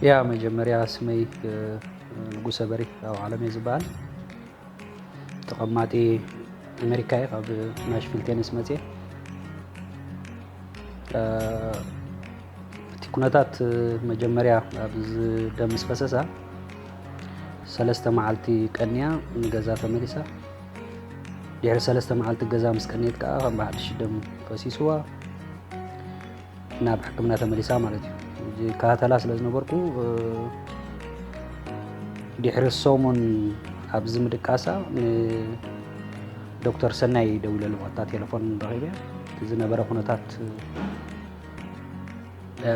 ያ መጀመርያ ስመይ ንጉሰ በሪህ ኣብ ዓለም እየ ዝበሃል። ተቐማጢ ኣሜሪካ እየ፣ ካብ ናሽቪል ቴነሲ መፅየ። እቲ ኩነታት መጀመርያ ኣብዚ ደም ምስ ፈሰሳ ሰለስተ መዓልቲ ቀንያ ንገዛ ተመሊሳ። ድሕሪ ሰለስተ መዓልቲ ገዛ ምስ ቀንየት ከዓ ከም ብሓድሽ ደም ፈሲስዋ ናብ ሕክምና ተመሊሳ ማለት እዩ። ይከታተላ ስለ ዝነበርኩ ድሕሪ ሰሙን ኣብዚ ምድቃሳ ንዶክተር ሰናይ ደዊለሉ፣ ዋታ ቴሌፎን ረኺበ። እቲ ዝነበረ ኩነታት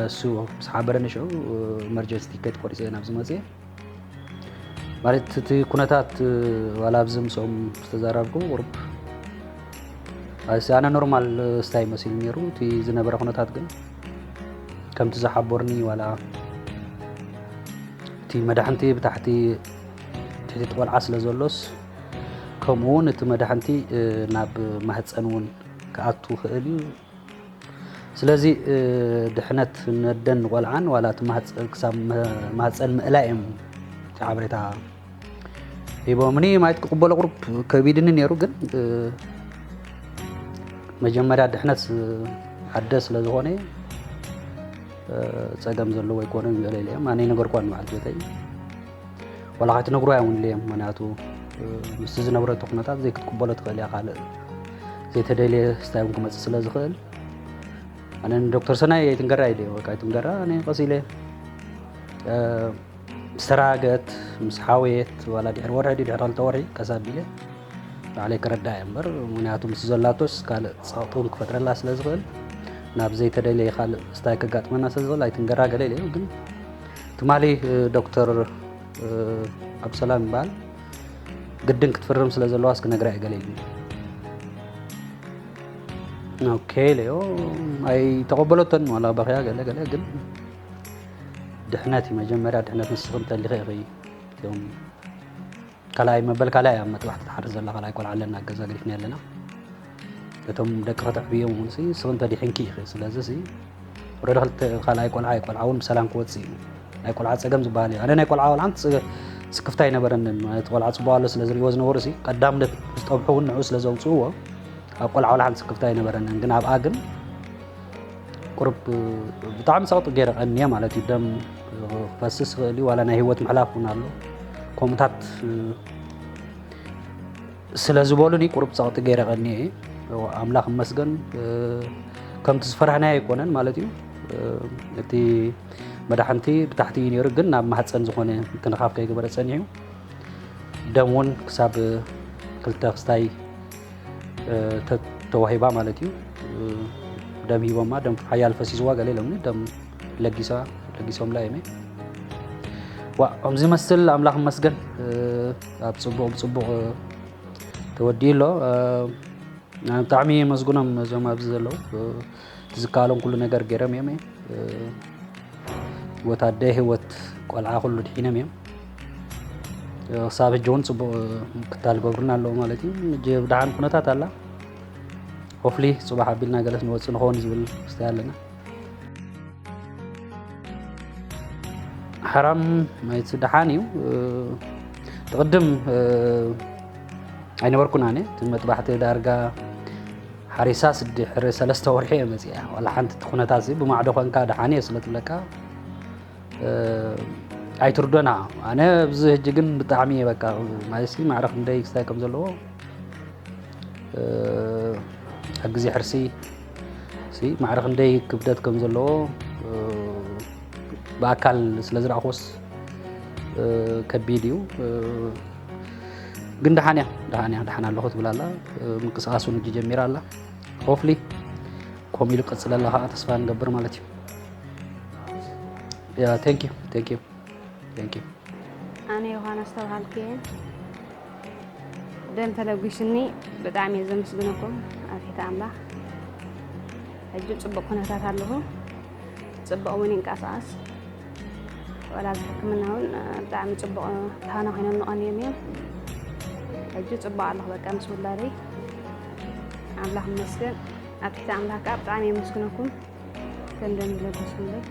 እሱ ምስ ሓበረኒ ሽዑ ኢመርጀንሲ ቲኬት ቆሪፀ ናብዚ መፅየ። ማለት እቲ ኩነታት ዋላ ኣብዚ ምስኦም ዝተዛረብኩ ቁሩብ ኣነ ኖርማል ስታይ መሲሉ ነይሩ። እቲ ዝነበረ ኩነታት ግን ከምቲ ዝሓበሩኒ ዋላ እቲ መድሓንቲ ብታሕቲ ትሕቲ ቆልዓ ስለ ዘሎስ ከምኡ እውን እቲ መድሓንቲ ናብ ማህፀን እውን ክኣቱ ክእል እዩ። ስለዚ ድሕነት ነደን ቆልዓን ዋላ እቲ ክሳብ ማህፀን ምእላይ እዮም እቲ ሓበሬታ ሂቦምኒ። ማየት ክቕበሎ ቁሩብ ከቢድኒ ነይሩ፣ ግን መጀመርያ ድሕነት ኣደ ስለ ዝኾነ ፀገም ዘለዎ ኣይኮነን ገለ ኢለ እዮም ኣነ ይነገርኳ ንበዓልቲ ቤተይ ዋላ ከይትነግሮ እያ እውን ኢለዮም። ምክንያቱ ምስቲ ዝነብረቶ ኩነታት ዘይክትቅበሎ ትኽእል እያ። ካልእ ዘይተደልየ ስታይ እውን ክመፅእ ስለ ዝኽእል ኣነ ንዶክተር ሰናይ ኣይትንገራ ኢለዮ። በቃ ኣይትንገራ፣ ኣነ ቀስ ኢለ ምስ ተራገት ምስ ሓወየት ዋላ ድሕሪ ወርሒ ድዩ ድሕሪ ክልተ ወርሒ ቀስ ኣቢለ ባዕለይ ክረዳ እየ እምበር፣ ምክንያቱ ምስ ዘላቶስ ካልእ ፀቕጢ እውን ክፈጥረላ ስለ ዝኽእል ናብ ዘይተደለየ ካልእ ስታይ ከጋጥመና ስለ ዝኽእል ኣይትንገራ ገለ ኢለዮ። ግን ትማሊ ዶክተር ኣብሰላም ይበሃል ግድን ክትፍርም ስለ ዘለዋ እስኪ ነግራ እየ ገለ ኢሉኒ። ኦኬ ኢለዮ። ኣይተቐበለቶን ዋላ በኽያ ገለ ገለ፣ ግን ድሕነት እዩ መጀመርያ። ድሕነት ንስኺ እንተሊኺ ኢኺ እቶም ካልኣይ መበል ካልኣይ ኣብ መጥባሕቲ ትሓርስ ዘላ ካልኣይ ቆልዓ ኣለና፣ ገዛ ገዲፍና ኣለና። እቶም ደቂ ከተዕብዮም እውን ሲ ንስኺ እንተዲሕንኪ ኢኺ። ስለዚ ሲ ወረደ ክልተ ካልኣይ ቆልዓ እዩ። ቆልዓ እውን ብሰላም ክወፅእ እዩ። ናይ ቆልዓ ፀገም ዝበሃል እዩ። ኣነ ናይ ቆልዓ ዋላ ሓንቲ ስክፍታ ኣይነበረንን። ማለት ቆልዓ ፅቡቅ ኣሎ ስለ ዝሪእዎ ዝነበሩ ሲ ቀዳምነት ዝጠብሑ እውን ንዑ ስለ ዘውፅእዎ ኣብ ቆልዓ ዋላ ሓንቲ ስክፍታ ኣይነበረንን። ግን ኣብኣ ግን ቁሩብ ብጣዕሚ ፀቕጢ ገይረ ቀንየ ማለት እዩ። ደም ክፈስስ ይኽእል እዩ፣ ዋላ ናይ ህይወት ምሕላፍ እውን ኣሎ። ከምኡታት ስለ ዝበሉኒ ቁሩብ ፀቕጢ ገይረ ቀንየ እየ። ኣምላኽ ይመስገን፣ ከምቲ ዝፈራህናዮ ኣይኮነን ማለት እዩ። እቲ መድሓንቲ ብታሕቲ እዩ ነይሩ፣ ግን ናብ ማህፀን ዝኾነ ምትንኻፍ ከይገበረ ፀኒሑ። ደም እውን ክሳብ ክልተ ክስታይ ተዋሂባ ማለት እዩ። ደም ሂቦማ፣ ደም ሓያል ፈሲስዋ ገለ ኢሎምኒ፣ ደም ለጊሳ ለጊሶምላ እዮም። ዋ ከምዚ ይመስል፣ ኣምላኽ ይመስገን። ኣብ ፅቡቕ ብፅቡቕ ተወዲኡ ኣሎ። ኣነ ብጣዕሚ የመስግኖም እዞም ኣብዚ ዘለዉ። ዝከኣሎም ኩሉ ነገር ገይሮም እዮም። ህይወት ኣደ ህይወት ቆልዓ ኩሉ ድሒኖም እዮም። ክሳብ ሕጂ እውን ፅቡቕ ምክታል ገብሩና ኣለዉ ማለት እዩ። ሕጂ ብደሓን ኩነታት ኣላ። ሆፍሊ ፅባሕ ኣቢልና ገለስ ንወፅእ ንኸውን ዝብል ክስታይ ኣለና። ሓራም ማየት ደሓን እዩ። ትቕድም ኣይነበርኩን ኣነ። እቲ መጥባሕቲ ዳርጋ ሓሪሳስ ድሕሪ ሰለስተ ወርሒ እየ መፅኣ። ዋላ ሓንቲ እቲ ኩነታት እዚ ብማዕዶ ኮንካ ደሓን እየ ስለ ትብለካ ኣይትርዶና። ኣነ ኣብዚ ሕጂ ግን ብጣዕሚ እየ በቃ ማለትሲ ማዕረ ክንደይ ክስታይ ከም ዘለዎ ኣብ ግዜ ሕርሲ ሲ ማዕረ ክንደይ ክብደት ከም ዘለዎ ብኣካል ስለ ዝረኣኹስ ከቢድ እዩ። ግን ደሓን እያ ደሓን እያ ደሓን ኣለኹ ትብል ኣላ። ምንቅስቃስ እውን ሕጂ ጀሚራ ኣላ። ሆፍሊ ከምኡ ኢሉ ቀፅለላ ከዓ ተስፋ ንገብር ማለት እዩ። ያ thank you thank you thank you። ኣነ ዮሃና ዝተባሃልኩ እየ። ደም ተለጒስኒ ብጣዕሚ እየ ዘመስግነኩም ኣብ ፊት ኣምላኽ። ሕጂ ፅቡቕ ኩነታት ኣለኹ። ፅቡቕ እውን ይንቀሳቐስ። ወላ እዚ ሕክምና እውን ብጣዕሚ ፅቡቕ ታህና ኮይኖም ንቐንዮም እዮም። ሕጂ ፅቡቕ ኣለኹ በቃ ምስ ውላደይ። ኣምላኽ ይመስገን። ኣብ ትሕቲ ኣምላኽ ከዓ ብጣዕሚ የመስግነኩም። ከም ደም ዝለገስኩምለይ።